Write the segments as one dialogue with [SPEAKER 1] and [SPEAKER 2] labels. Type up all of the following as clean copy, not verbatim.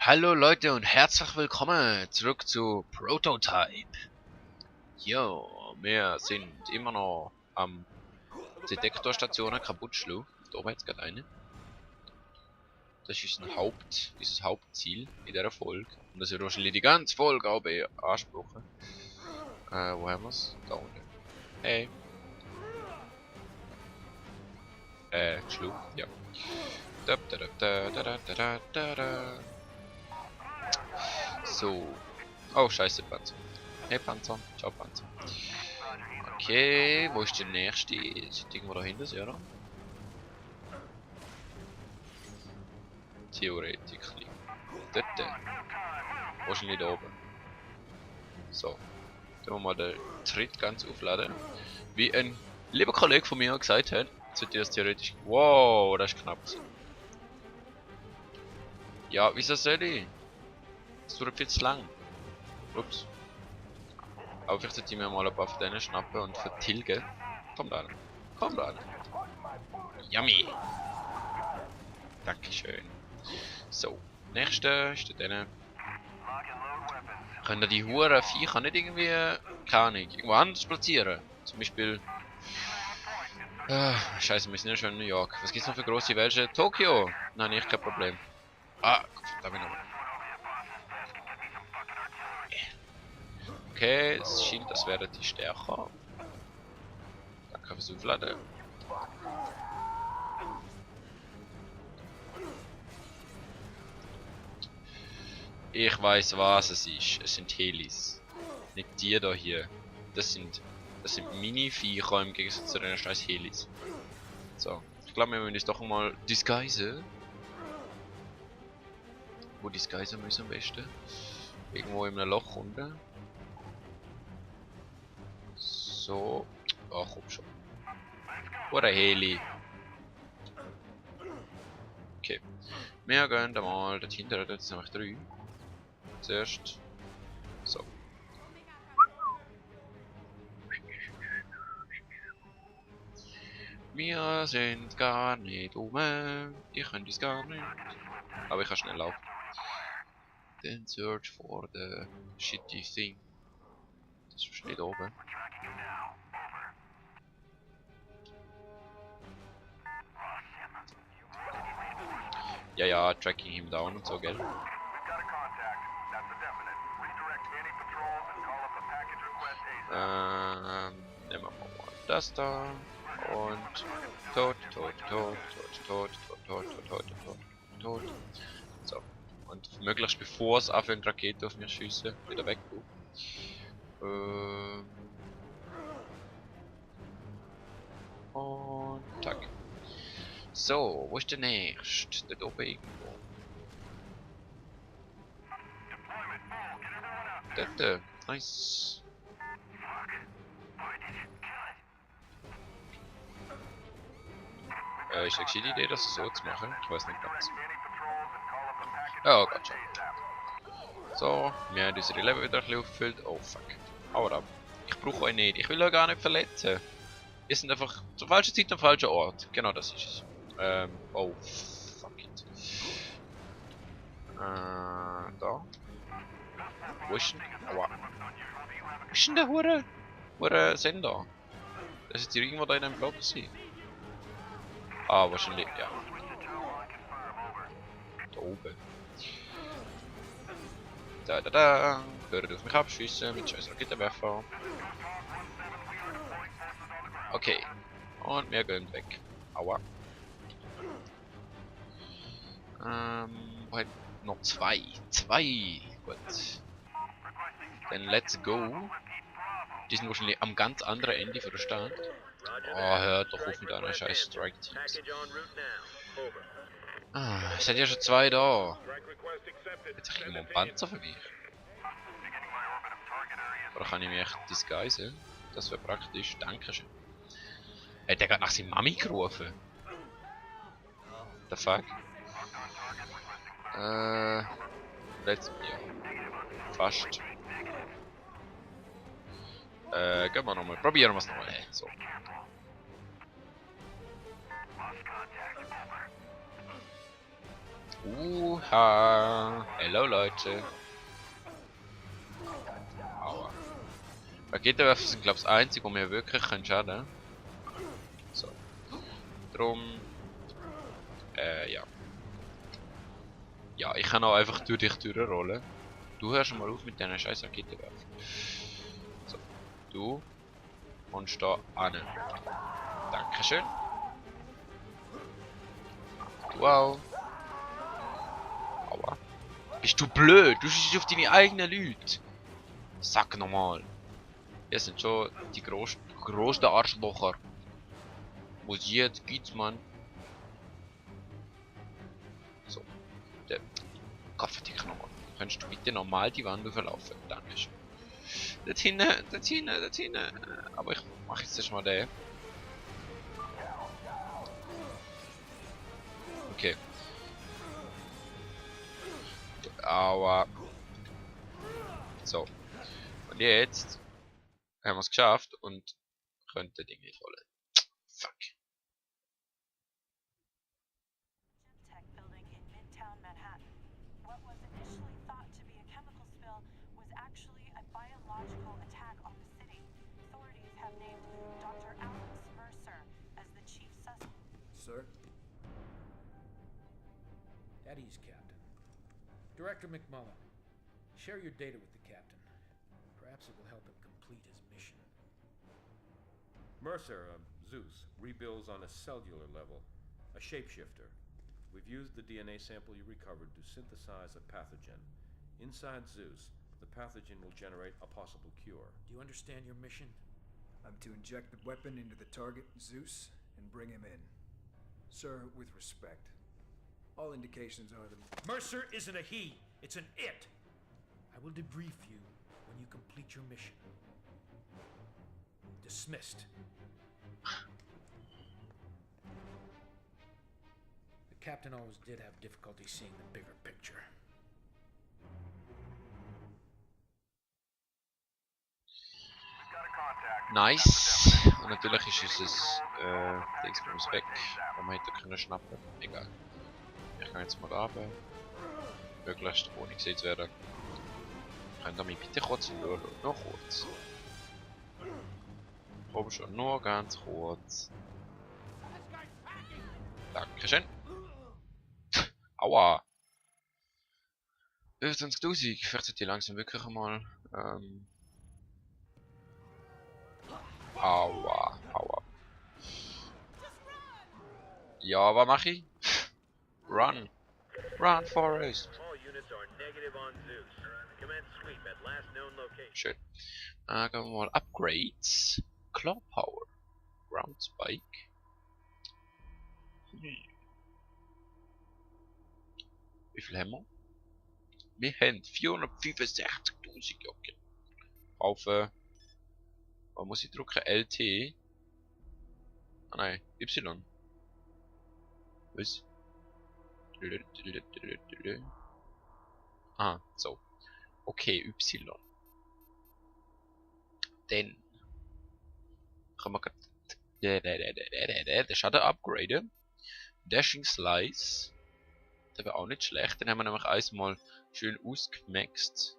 [SPEAKER 1] Hallo Leute und herzlich willkommen zurück zu Prototype. Jo, wir sind immer noch am Detektorstationen kaputt schlagen. Da oben jetzt gerade eine. Das ist das Hauptziel in dieser Folge. Und das wird wahrscheinlich die ganze Folge auch beanspruchen. Wo haben wir's? Da unten. Hey. Geschluckt, ja. Da, da, da, da, da, da, da, da, da. So. Oh, scheiße, Panzer. Hey Panzer. Ciao Panzer. Okay, wo ist der nächste? Ist irgendwo da hinten, oder? Theoretisch. Dort. Wahrscheinlich da oben. So. Dann wir mal den Tritt ganz aufladen. Wie ein lieber Kollege von mir gesagt hat, sollte das theoretisch. Wow, das ist knapp. Ja, wieso soll ich? Das dauert viel zu lang. Ups. Aber vielleicht sollte ich mir mal ein paar von denen schnappen und vertilgen. Komm da. Komm da. Yummy. Dankeschön. So. Nächste ist der. Können die Huren Viecher nicht irgendwie, keine Ahnung, irgendwo anders platzieren? Zum Beispiel. Scheiße, wir sind ja schon in New York. Was gibt's noch für große Wälder? Tokio! Nein, nicht kein Problem. Ah, verdammt nochmal. Okay, es scheint, als wären die stärker. Danke fürs Aufladen. Ich weiß, was es ist. Es sind Helis. Nicht die da hier. Das sind Mini-Viecher im Gegensatz zu den scheiß Helis. So, ich glaube, wir müssen uns doch mal disguisen. Wo disguisen müssen am besten? Irgendwo in einem Loch unten. So. Ach, komm schon. Oder Heli. Okay. Wir gehen da mal dort hinten, dort sind nämlich 3. Zuerst. So. Wir sind gar nicht oben. Die können uns gar nicht. Aber ich kann schnell laufen. Then search for the shitty thing. Das ist nicht oben. Ja, ja, tracking him down und so, gell? Nehmen wir mal das da. Und tot. So. Und möglichst bevor es anfängt, Rakete auf mich schießen, wieder weg. Und tack. So, wo ist der nächste? Dort oben irgendwo. Dort. Nice. Ist eine gescheite Idee, das so zu machen? Ich weiß nicht ganz. Oh Gott schon. So, wir haben unsere Level wieder ein bisschen aufgefüllt. Oh fuck. Hau ab. Ich brauche euch nicht. Ich will euch gar nicht verletzen. Wir sind einfach zur falschen Zeit am falschen Ort. Genau das ist es. Oh fuck it. Da. Wo ist denn? Aua. Wo ist denn der Hure Sender? Das ist irgendwo da in einem Block sein. Ah, wahrscheinlich, ja. Da oben. Da. Hört auf mich abschießen mit scheiß Raketenwerfer. Okay. Und wir gehen weg. Aua. Wo hat noch zwei? Gut. Dann let's go. Die sind wahrscheinlich am ganz anderen Ende von der Stadt. Oh, hört doch auf mit einer scheiß Strike Teams. Ah, es sind ja schon 2 da. Jetzt habe ich immer einen Panzer für mich. Oder kann ich mich echt disguisen? Das wäre praktisch. Dankeschön. Hat der gerade nach seiner Mami gerufen? The fuck? Let's ja. Fast. Gehen wir nochmal. Probieren wir es nochmal. So. Hello Leute. Aua. Raketenwerfer sind glaube ich das einzige, wo mir wirklich schaden können. So. Drum. Ja. Ja, ich kann auch einfach durch dich durchrollen. Du hörst schon mal auf mit diesen scheiß Raketenwerfer. So. Du. Und da an. Dankeschön. Du auch. Aua. Bist du blöd? Du schießt auf deine eigenen Leute. Sag nochmal. Das sind schon die größten Arschlocher. Wo es jetzt gibt, man. So. Der Kaffeeticker nochmal. Könntest du bitte normal die Wand verlaufen? Dankeschön. Dort hinten, dort hinten, dort hinten. Aber ich mache jetzt erstmal den. Okay. Aua. So. Und jetzt haben wir es geschafft und können das Ding nicht holen. Fuck.
[SPEAKER 2] Tech building in Midtown Manhattan. What was initially thought to be a chemical spill was actually a biological attack on the city. Authorities have named Dr. Alex Mercer as the chief suspect.
[SPEAKER 3] Sir?
[SPEAKER 4] At ease, Captain. Director McMullen, share your data with the Captain. Perhaps it will help him complete his mission.
[SPEAKER 5] Mercer, Zeus, rebuilds on a cellular level, a shapeshifter. We've used the DNA sample you recovered to synthesize a pathogen. Inside Zeus, the pathogen will generate a possible cure.
[SPEAKER 4] Do you understand your mission?
[SPEAKER 3] I'm to inject the weapon into the target, Zeus, and bring him in. Sir, with respect, all indications are that
[SPEAKER 4] Mercer isn't a he, it's an it! I will debrief you when you complete your mission. Dismissed. The Captain always did have difficulty seeing the bigger picture.
[SPEAKER 1] Nice. Und natürlich ist es Dings beim Spec, wo man hätte können schnappen. Egal. Ich kann jetzt mal runter. Möglichst ohne gesehen zu werden. Könnt ihr mich bitte kurz schauen? Noch kurz. Komm schon, nur ganz kurz. Dankeschön. Aua. 25.000. Vielleicht sollte ich langsam wirklich einmal. Aua, aua. Ja, was mache ich? Run. Run, Forest. Schön. Gehen wir mal Upgrades. Claw Power. Ground Spike. Wie viel haben wir? Wir haben 465.000. Okay. Auf. Was muss ich drücken? LT. Ah nein, Y. Was? Ah, so. Okay, Y. Dann können wir den Schaden upgraden. Dashing Slice. Das wäre auch nicht schlecht. Dann haben wir nämlich einmal schön ausgemaxt.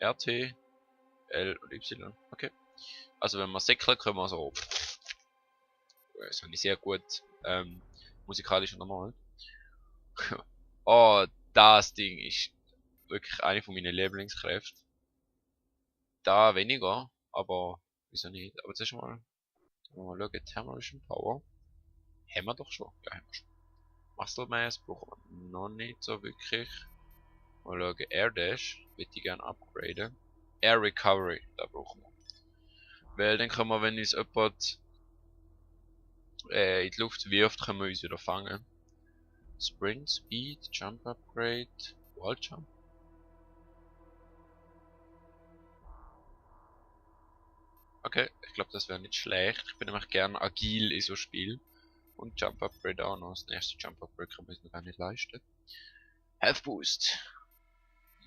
[SPEAKER 1] RT, L und Y. Okay. Also wenn wir säckeln, können wir so. Das finde ich sehr gut. Musikalisch und normal. Oh, das Ding ist wirklich eine von meinen Lieblingskräften. Da weniger, aber wieso nicht? Aber zuerst mal schauen, Thermalischen Power. Haben wir doch schon. Ja, haben wir schon. Muscle Mass brauchen wir noch nicht so wirklich. Mal schauen, Air Dash würde ich gerne upgraden. Air Recovery, da brauchen wir. Weil dann können wir, wenn uns jemand in die Luft wirft, können wir uns wieder fangen. Sprint, Speed, Jump Upgrade, Wall Jump. Okay, ich glaube, das wäre nicht schlecht. Ich bin nämlich gern agil in so Spiel. Und Jump Upgrade auch noch. Das nächste Jump Upgrade kann man sich noch gar nicht leisten. Health Boost.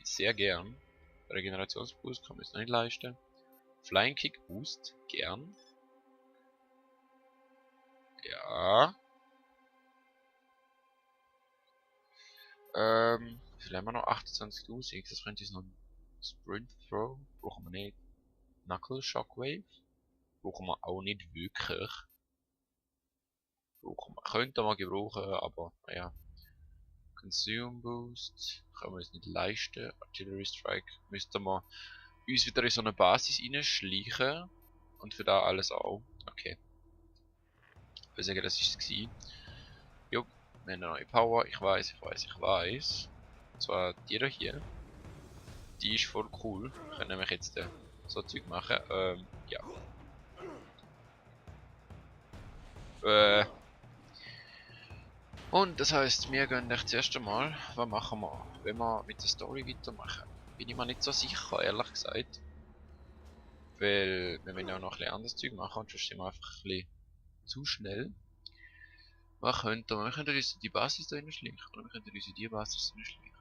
[SPEAKER 1] Sehr gern. Regenerationsboost kann man sich noch nicht leisten. Flying Kick Boost. Gern. Ja. Wie viel haben wir noch? 28.000. Das könnte jetzt noch ein Sprint Throw. Brauchen wir nicht. Knuckle Shockwave. Brauchen wir auch nicht wirklich. Könnte man gebrauchen, aber naja. Consume Boost. Können wir uns nicht leisten. Artillery Strike. Müssten wir uns wieder in so eine Basis reinschleichen. Und für da alles auch. Okay. Ich würde sagen, das ist es gewesen. Jo, wir haben eine neue Power. Ich weiß. Und zwar die hier. Die ist voll cool. Wir können nämlich jetzt so Zeug machen. Ja. Und das heisst, wir gehen das erste Mal. Was machen wir? Wenn wir mit der Story weitermachen? Bin ich mir nicht so sicher, ehrlich gesagt. Weil wir wollen ja auch noch ein bisschen anderes Zeug machen und sonst sind wir einfach ein bisschen zu schnell. Was könnten wir? Wir könnten uns die Basis da reinschleichen. Oder wir könnten uns in die Basis reinschleichen.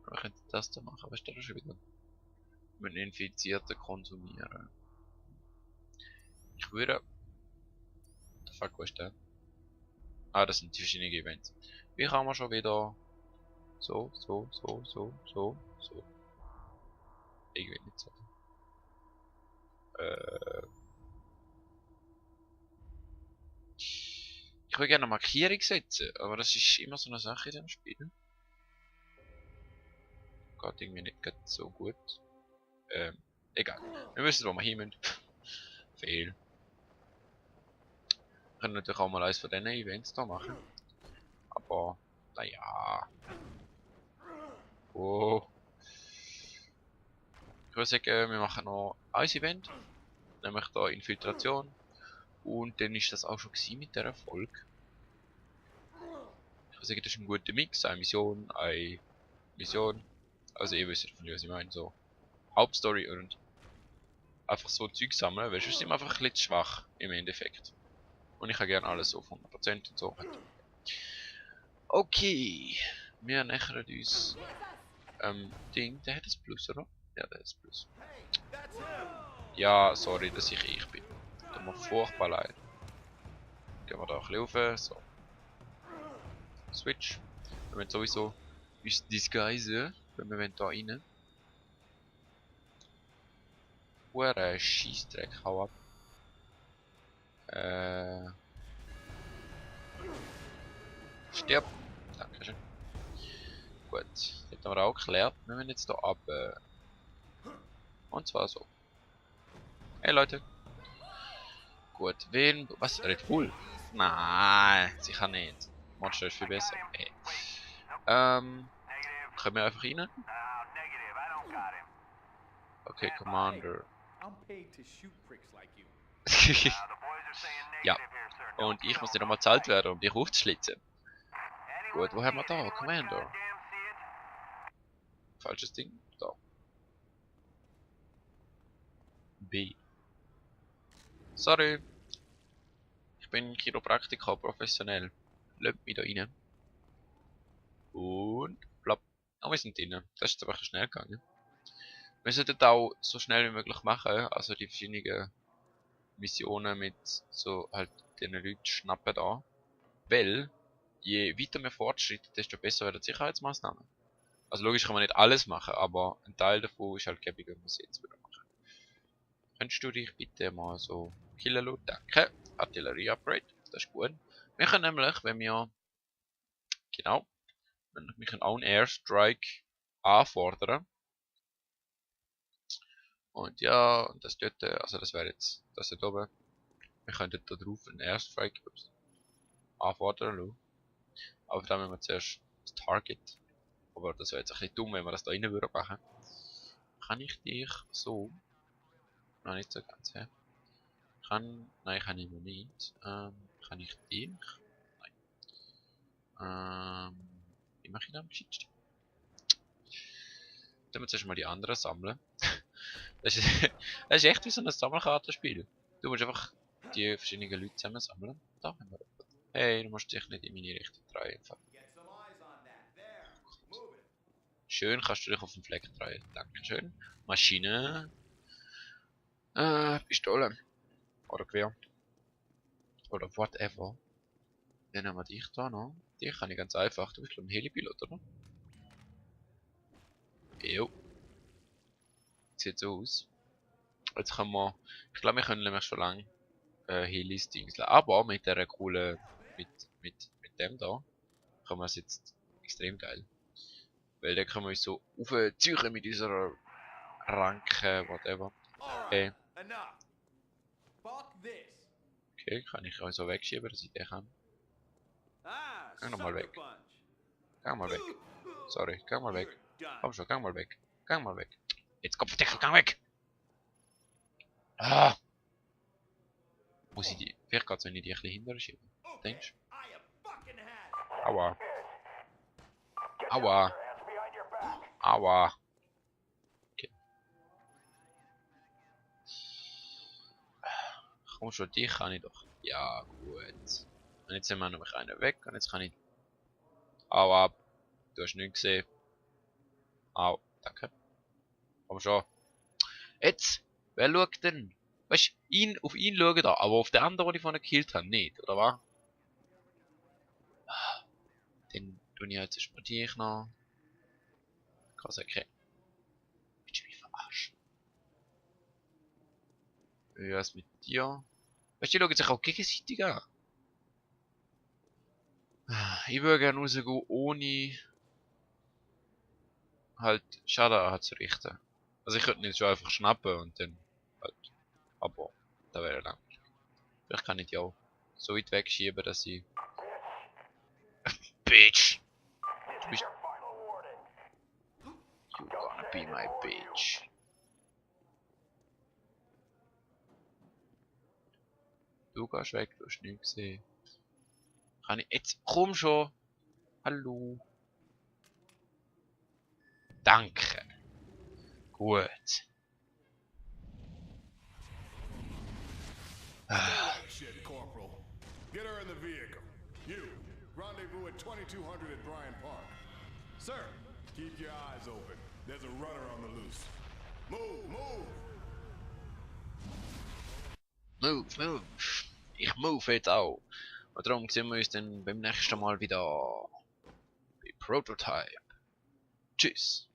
[SPEAKER 1] Wir könnten das da machen. Was ist da schon wieder? Mit Infizierten konsumieren. Ich würde... Der fuck, wo ist der? Ah, das sind die verschiedenen Events. Wie kann man schon wieder... So. Irgendwie nicht so. Ich würde gerne eine Markierung setzen, aber das ist immer so eine Sache in dem Spiel. Geht irgendwie nicht so gut. Egal. Wir wissen, wo wir hin müssen. Fehl. Wir können natürlich auch mal eins von diesen Events da machen. Aber, naja. Oh. Ich würde sagen, wir machen noch ein Event. Nämlich da Infiltration. Und dann ist das auch schon gewesen mit dieser Folge. Ich würde sagen, das ist ein guter Mix. Eine Mission. Also ihr wisst von was ich meine. So Hauptstory und einfach so Zeug sammeln, weil sonst sind wir einfach ein bisschen zu schwach im Endeffekt. Und ich habe gerne alles so auf 100% und so. Okay. Wir nähern uns Ding, der hat das Plus, oder? Ja, der hat das Plus. Ja, sorry, dass ich bin. Tut mir furchtbar leid. Gehen wir da ein bisschen rauf, so. Switch. Wir wollen sowieso uns disguisen, wenn wir da rein. Hure Scheissdreck, hau ab. Stirb. Dankeschön. Gut, das hätten wir auch geklärt. Wir müssen jetzt hier ab. Und zwar so. Hey Leute. Gut, wen. Was? Red Bull? Nein, sicher nicht. Monster ist viel besser. Hey. Können wir einfach rein? Okay, Commander. Ja. Und ich muss nicht nochmal bezahlt werden, um dich aufzuschlitzen. Gut, wo haben wir da? Commander. Falsches Ding. Da. B. Sorry. Ich bin Chiropraktiker, professionell. Löp mich da rein. Und plopp. Oh, wir sind drin. Das ist jetzt einfach schnell gegangen. Wir sollten auch so schnell wie möglich machen. Also die verschiedenen Missionen mit so halt den Leuten schnappen da. Weil, je weiter wir fortschreiten, desto besser werden die Sicherheitsmaßnahmen. Also logisch kann man nicht alles machen, aber ein Teil davon ist halt gäbig, wenn wir es jetzt wieder machen. Könntest du dich bitte mal so killen lassen? Danke. Artillerie Upgrade. Das ist gut. Wir können nämlich, wenn wir... Genau. Wir können auch einen Airstrike anfordern. Und ja, und das dort, also das wäre jetzt das dort oben. Wir könnten da drauf einen Airstrike anfordern lassen. Aber dann müssen wir zuerst das Target. Aber das wäre jetzt ein bisschen dumm, wenn wir das da rein würden machen. Kann ich dich so... Nein, nicht so ganz, hä? Nein, kann ich noch nicht. Kann ich dich? Nein. Wie mache ich das am geschicktesten? Dann müssen wir zuerst mal die anderen sammeln. das ist echt wie so ein Sammelkartenspiel. Du musst einfach die verschiedenen Leute zusammen sammeln. Da haben wir etwas. Hey, du musst dich nicht in meine Richtung drehen. Schön, kannst du dich auf den Fleck drehen. Dankeschön. Maschine. Pistole. Oder Gewehr. Oder whatever. Dann haben wir dich da noch. dich kann ich ganz einfach. Du bist glaube ich ein Helipilot, oder? Jo. Sieht so aus. Jetzt können wir. Ich glaube, wir können nämlich schon lange Helis dingseln. Aber mit der coolen. Mit dem da. Können wir es jetzt extrem geil. Weil da können wir uns so aufziehen mit unserer Ranke, whatever. Okay. Okay, kann ich auch so wegschieben, dass ich den kann. Geh nochmal weg. Geh mal weg. Sorry, geh mal weg. Komm schon, geh mal weg. Geh mal weg. Jetzt Kopfdeckel, geh weg! Ah! Muss ich die. Vielleicht geht's, wenn ich die ein bisschen hinterher schiebe. Denkst du? Aua. Aua. Aua. Okay. Komm schon, dich kann ich doch. Ja, gut. Und jetzt sind wir nämlich einen weg und jetzt kann ich. Aua. Du hast nichts gesehen. Au. Danke. Komm schon. Jetzt! Wer schaut denn? Weißt du, auf ihn schauen da, aber auf den anderen, den ich vorhin gekillt habe, nicht, oder was? Den tue ich jetzt erstmal dich noch. Ich kann sagen, willst du mich verarschen? Wie wär's mit dir? Weißt du, die schauen sich auch gegenseitig an. Ich würde gerne rausgehen, ohne halt Schaden anzurichten. Also ich könnte ihn jetzt schon einfach schnappen und dann halt. Aber das wäre lang. Vielleicht kann ich die auch so weit wegschieben, dass ich. Bitch! Du bist. You gonna be my bitch. Du gehst weg, du hast nichts gesehen. Kann ich. Jetzt komm schon! Hallo! Danke! Gut.
[SPEAKER 6] Shit, Corporal. Get her in the vehicle. You, rendezvous at 2200 at Bryant Park. Sir, keep your eyes open. There's a runner on the loose. Move, move!
[SPEAKER 1] Move, move! Ich move jetzt auch. Und darum sehen wir uns dann beim nächsten Mal wieder bei Prototype. Tschüss!